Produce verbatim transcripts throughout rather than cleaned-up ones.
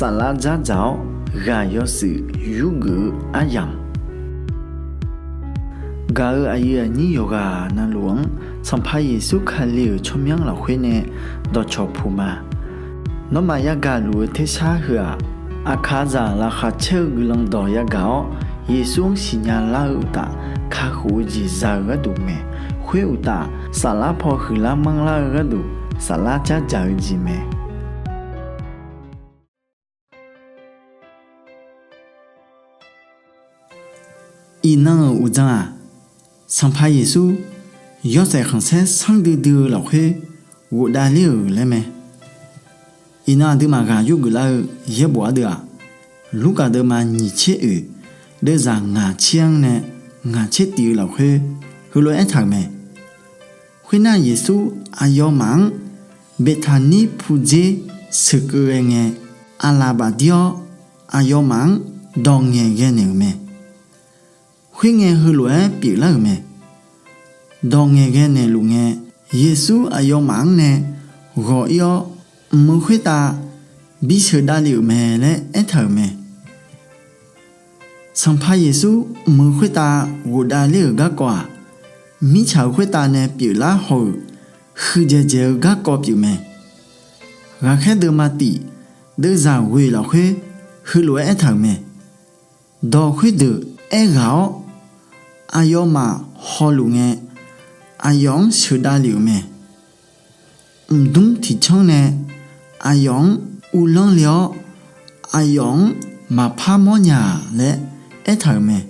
Saflar dzardzaq-awr ghaq yawshuif yurgeuf-eu aryamq, gaq-euq aqyuif aqnyir yawqghaq navluf-anr Sanqpaq Yeqsur Kali-euq tsawrmyanr lafkhoer nae dawqcawq puq ma. Nawmaf yagaq luf-eu tersar heu-aq, aqkaqzaq laqkhaq caer-eu guiqlanq dawq yagaq-awr, Yeqsur-anr siqnya lar-eu uqtaf, kakhof-eu jeq za-eu gharduq mae. Khoer uqtaf, saflar paw huiqlar manrlar-eu gharduq, saflar dzardzaq-eu jeq mae. Iqnan-euq uqdzan-aq, Sanqpaq Yeqsur yawshaef khanqsaer sanrdui dui-eu lafkhoer ghofdav ler-euq laer mae. Iqnan aqduimaf ghaq yurgeuf lar-eu yaerbof ardeuv-aq, Lurkaf deuvma nyiq tser oeq, deuvzaq ngaq tser-anr nae ngaq tser tif-eu lafkhoer heulof-aer aertaq-euq mae. Khoernar, Yeqsur aqyawfmaf-anr Beqtaqnir pudzer sheuqkeuv ghae ngae, aqlaf bafdir-awr, aqyawfmaf-anr dawq ngaeqghae naeq-euq mae. Khoerngae, heulof-aer pyeuflar-euq mae. Dawq ngaeqghae naeqluf ngae, Yeqsur aqyawfmaf-anr nae ghawq-ir-awr, mq-euq khoertav bisheuq davlef-euq mae laer aertaq-euq mae. Sanqpaq Yeqsur mq-euq khoertav ghofdav ler-euq garkawv-aq, mirtsaq-euq khoertav nae pyeuflar haw-euq huiqdzaeq dzaeq-eu garkawv pyeufmae. Ghaqkhaer deuvma tif, deuvzaq ghoeq lafkhoer heulof-aer aertaq-euq mae. Dawq khoerdeuq aerghaq-awr, aqyawfmaf hawluf ngae, aqyawf-anr sheuqdav lef-euq mae. Mqdmr tiqcanr nae aqyawf-anr uvlanr le-awr, aqyawf-anr maqpar mawrnya-aq laer aertaq-euq mae.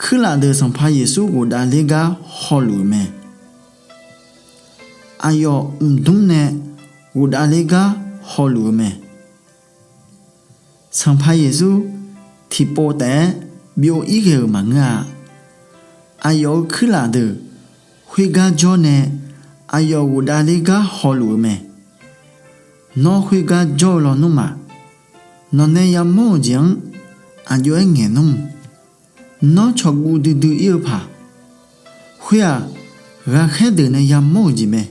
Kuirlaf deuq Sanqpaq Yeqsur ghofdav ler gar hawluf-eu mae. Aqyawf mqdmr nae ghofdav ler gar hawluf-eu mae. Sanqpaq Yeqsur tiqpov taef-aer byov-ir ghae-euq maqngeur-a. Aqyawf-euq kuirlaf deuq khoergar jawr nae aqyawf ghofdav ler gar hawluf-eu mae. Nawr khoergar jawr-eu lawnmr-aq, nawqnae yamawr-euq jeq-anr aqjox-aer ngaeq nmr. Nawr cawqguv duidui-ir-eu paq, khoer-aq, ghaqkhaer deuq nae yamawr-euq jeq mae.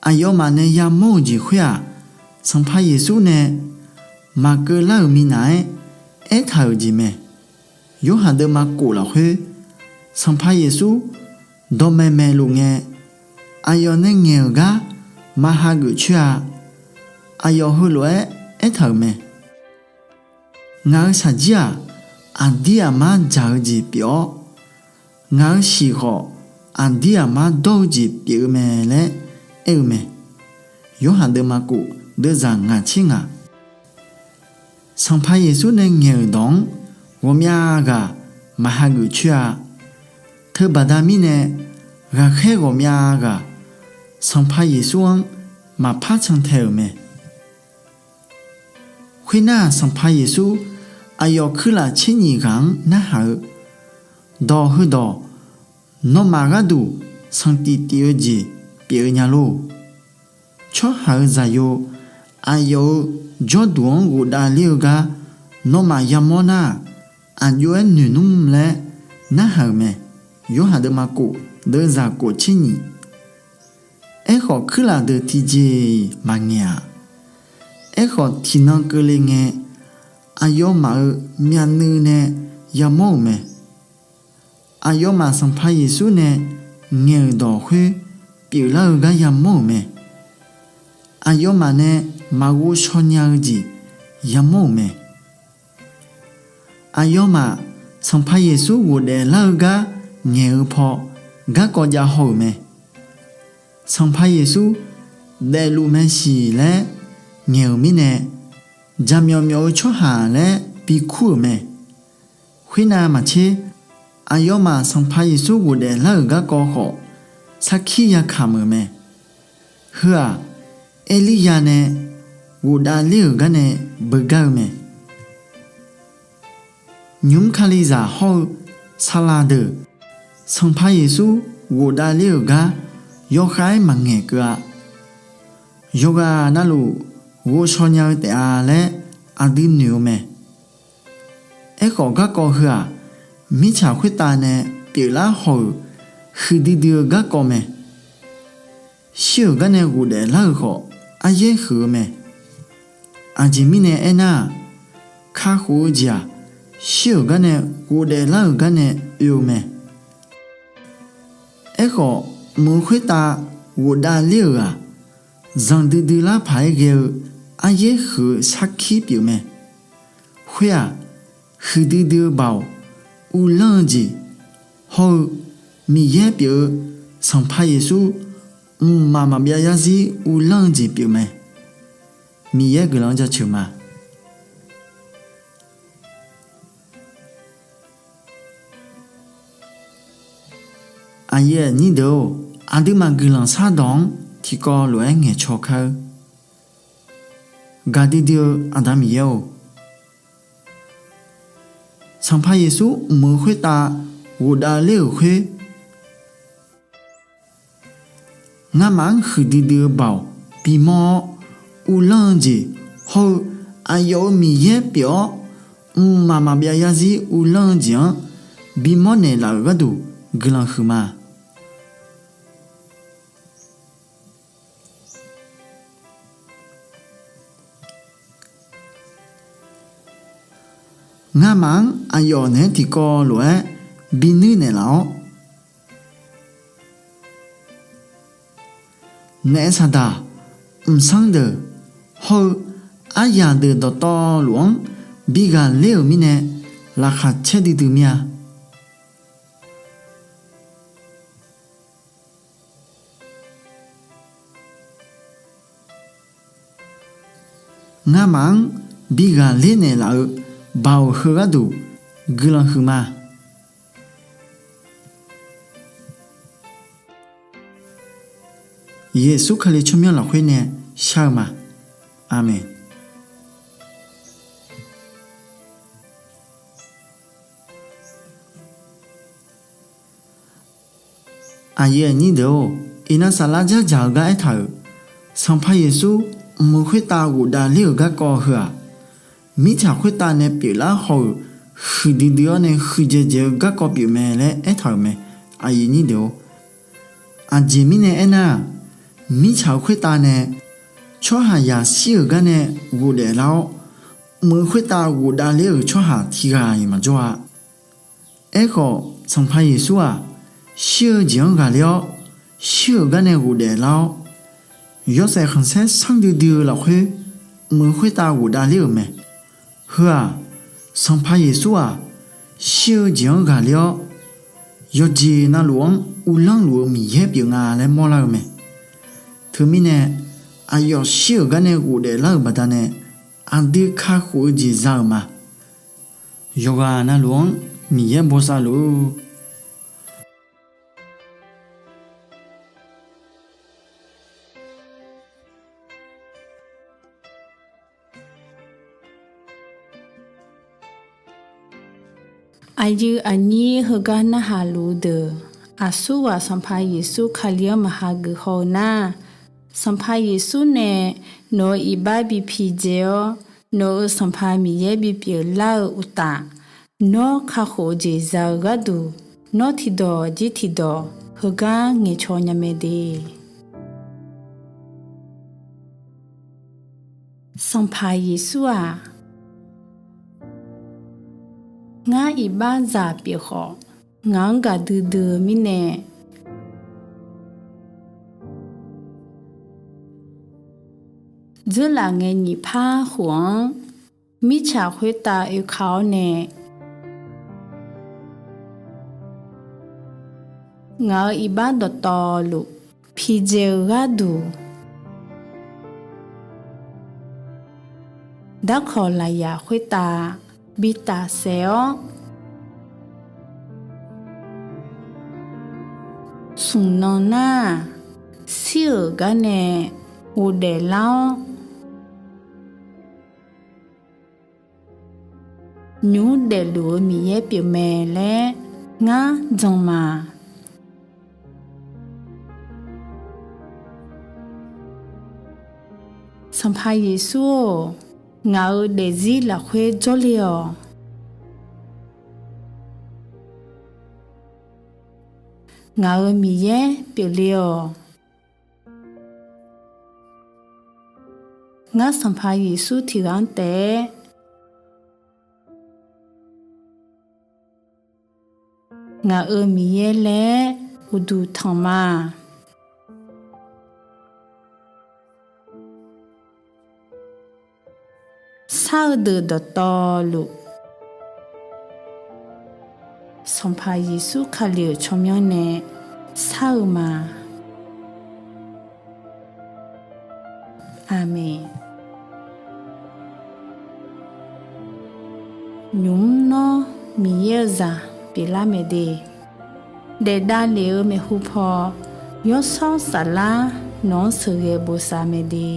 Aqyawfmaf nae yamawr-euq jeq khoer-aq, Sanqpaq Yeqsur nae maqkeuv lar-euq minav-aer aertaq-euq jeq mae. Yorhaq deuvma kof lafkhoer, Sanqpaq Yeqsur dawqmaeq maeqluf ngae, aqyawf nae ngaeq-euq gar maq hageuf coer-a. Aqyawf heulof-aer aertaq-euq mae. Ngaq-euq shaqjir-aq, aqdir aqmar dzaq-eu jeq pyeuf-awr, ngaq-euq shiq khawf, aqdir aqmar dawr-eu jeq pyeuf-eu mae laer aer-eu mae. Yorhaq deuvma kof deuvzaq ngaq tser ngaq. Sanqpaq Yeqsur nae ngaeq-euq dawq-anr ghawqmya ghaq maq hageuf coer-a. Teubaqda mirnae, ghaqkhaer ghawqmya ghaq Sanqpaq Yeqsur-anr maqpar cantae-euq mae. Khoernar-aq, Sanqpaq Yeqsur aqyawf kuirlaf tser nyiq ghaq-anr narhaq-eu, Dawq heudawq nawmaf gharduq sanqtif tif-eu jeq pyeuf-eu nya lor. Tsawrhaq-euq Zaqyo aqyawf-euq jawrduq-anr ghofdav ler-eu gar nawmaf yamawr nar-aq, aqjox-aer noeq nmr laer narhaq-euq mae. Yorhaq deuvma kof deuvzaq kof tser nyiq. Aerkhawf, kuirlaf deuq tiqjeq-iq maqngaeq-aq, aerkhawf tiqnan keuvle ngae, aqyawfmaf-euq myavnuiv nae yamawr-euq mae. Aqyawfmaf Sanqpaq Yeqsur nae ngaeq-euq dawq khoer pyeuflar-eu gar yamawr-euq mae. Aqyawfmaf nae maqghov shaw nya-eu jeq yamawr-euq mae. Aqyawfmaf Sanqpaq Yeqsur ghofdaef lar-eu gar ngaeq-eu paw garkawv jav haw-euq mae. Sanqpaq Yeqsur daefluf maeqshi laer ngaeq-euq mirnae, jaqmyawf myawf-eu tsawrhaq laer bikur-euq mae. Khoernav maqtser, aqyawfmaf Sanqpaq Yeqsur ghofdaef lar-euq garkawv khawf, sarkir yakamq-euq mae. Heu-aq, Erlirya nae ghofdav ler-euq gar nae beugar-eu mae. Nymq-mr kalizaq hawr-eu saqlaq deuq Sanqpaq Yeqsur ghofdav ler-euq gar yawkhav-aer maqngaeq keuv-a. Yawqghaq navluf ghovshaw nya-eu taef-a laer aqdui noeq-eu mae. Aerkhawf, garkawv heu-aq, mirtsaq khoertav nae pyeuflar haw-euq huiqdui dui-eu garkawv mae. Shir-euq gar nae ghofdaef lar-euq khawf, aryaer huiq-eu mae. Aqjeq mirnae aernar-aq, kakhof-eu jeq-aq, shir-euq gar nae ghofdaef lar-euq gar nae oe-eu mae. Aerkhawf, mq-eu khoertav ghofdav ler-euq-aq, zanqdui dui lar paq-aer ghae-eu aryaer huiq-eu sarkir pyeuf mae. Khoer-aq, huiqdui dui-eu baoq uvlanr-eu jeq hawr-eu Miqyaer pyeuf-eu Sanqpaq Yeqsur mqmaq maqbyav yarzir uvlanr-eu jeq pyeuf mae. Miqyaer guiqlanq-anr jaceuq ma. Aqyuif aqnyir deuq-or, aqduimaf guiqlanq shardawq-anr tiqkawv lof-aer ngaeqcaw kar-eur. Gaqdui dui-eu Aqda Miqyaer-or, Sanqpaq Yeqsur mq-eu khoertav ghofdav ler-euq khoer, ngamaf-anr huiqdui dui-eu baoq bimawr-awr, uvlanr-eu jeq hawr-eu aqyawf-euq Miqyaer pyeuf-awr, mqmaq maqbyav yarzir uvlanr-eu jeq-anr bimawr naeqlaf-euq gharduq guiqlanq huiqma. Ngamaf-anr aqyawf naeq-aer tiqkawv lof-aer binuir naeqlaf-awr, naef saqdaq, mqsanr deuq hawr-eu aryaq deuq dawqtawvluf-anr bi ghaqler-euq mirnae, laqkhaq caerdui dui mir-a. Ngamaf-anr bi ghaqler naeqlaf-eu baoq heu gharduq guiqlanq huiqma. Yeqsur Kali tsawrmyanr lafkhoer nae shar-eu ma. Aqmeq. Aqyuif aqnyir deuq-or, iqnan saflar dzardzaq-eu gar aertaq-euq, Sanqpaq Yeqsur mq-eu khoertav ghofdav ler-euq garkawv heu-aq, mirtsaq khoertav nae pyeuflar haw-euq huiqdui dui-awr nae huiqdzaeq dzaeq-eu garkawv pyeufmae laer aertaq-euq mae. Aqyuif aqnyir deuq-or, aqjeq mirnae aernar-aq, mirtsaq-eu khoertav nae tsawrhaqzaq shir-euq gar nae ghofdaef lar-awr, mq-eu khoertav ghofdav ler-euq tsawrhaq tiqghaq-iq maqjawr-a. Aerkhawf, Sanqpaq Yeqsur-aq, shir-eu jeq-anr ghaqler-awr, shir-euq gar nae ghofdaef lar-awr, yawshaef khanqsaer sanrdui dui-eu lafkhoer mq-eu khoertav ghofdav ler-euq mae. Heu-aq, Sanqpaq Yeqsur-aq, shir-eu jeq-anr ghaqler-awr, yawqjeq navluf-anr uvlanr luf-eu Miqyaer pyeuf nga laer mawrlar-eu mae. Teumirnae, aqyawf shir-euq gar nae ghofdaef lar-euq baqdanae, aqdui kakhof-eu jeq za-euq ma. Yawqghaq navluf-anr Miqyaer bosav luf-ur. Aqyuif aqnyir heugar narhaq luf-eu deuq, aqsurghaq Sanqpaq Yeqsur Kali-anr maqha geuf haw-eu nar, Sanqpaq Yeqsur nae nawq-euq iqbax bi pidzae-awr, nawq-euq Sanqpaq Miqyaer bipyeuf lar-eu uqtaf, nawr kakhof-eu jeq za-eu gharduq, nawr tiqdawq jir tiqdawq heugar ngaeqcaw nya mae de. Sanqpaq Yeqsur-aq, ngar iqbaxzaq pyeuf khawf, ngaq-anr gaqdui dui-eu mirnae, dzeurlaf ngae nyiq par khof-anr mirtsaq khoertav oeka-awr nae, ngaq-euq iqbax dawqtawvluf pidzae-eu gharduq, darkawq lafyaq khoertav bi tafsaef-awr, smq nan nar-aq, shir-euq gar nae ghofdaef lar-awr, nymr daefluf-eu Miqyaer pyeufmae laer ngar jan ma. Sanqpaq Yeqsur-or, ngaq-euq daefzir lafkhoer jawrle-awq. Ngaq-euq Miqyaer pyeufle-awq. Ngar Sanqpaq Yeqsur tiqghaq-anr taef-aer ngaq-euq Miqyaer laer uqduq tanq ma. Shar-eu deuq dawqtawvluf, Sanqpaq Yeqsur Kali-euq tsawrmyanr nae shar-eu ma. Aqmeq. Nymq mr nawr Miqyaer-eu zaq pyeuflar mae de, daef davlef-eu maeqhu paw, Yawshawr Saflar nawq-anr sheuqghae bosav mae de.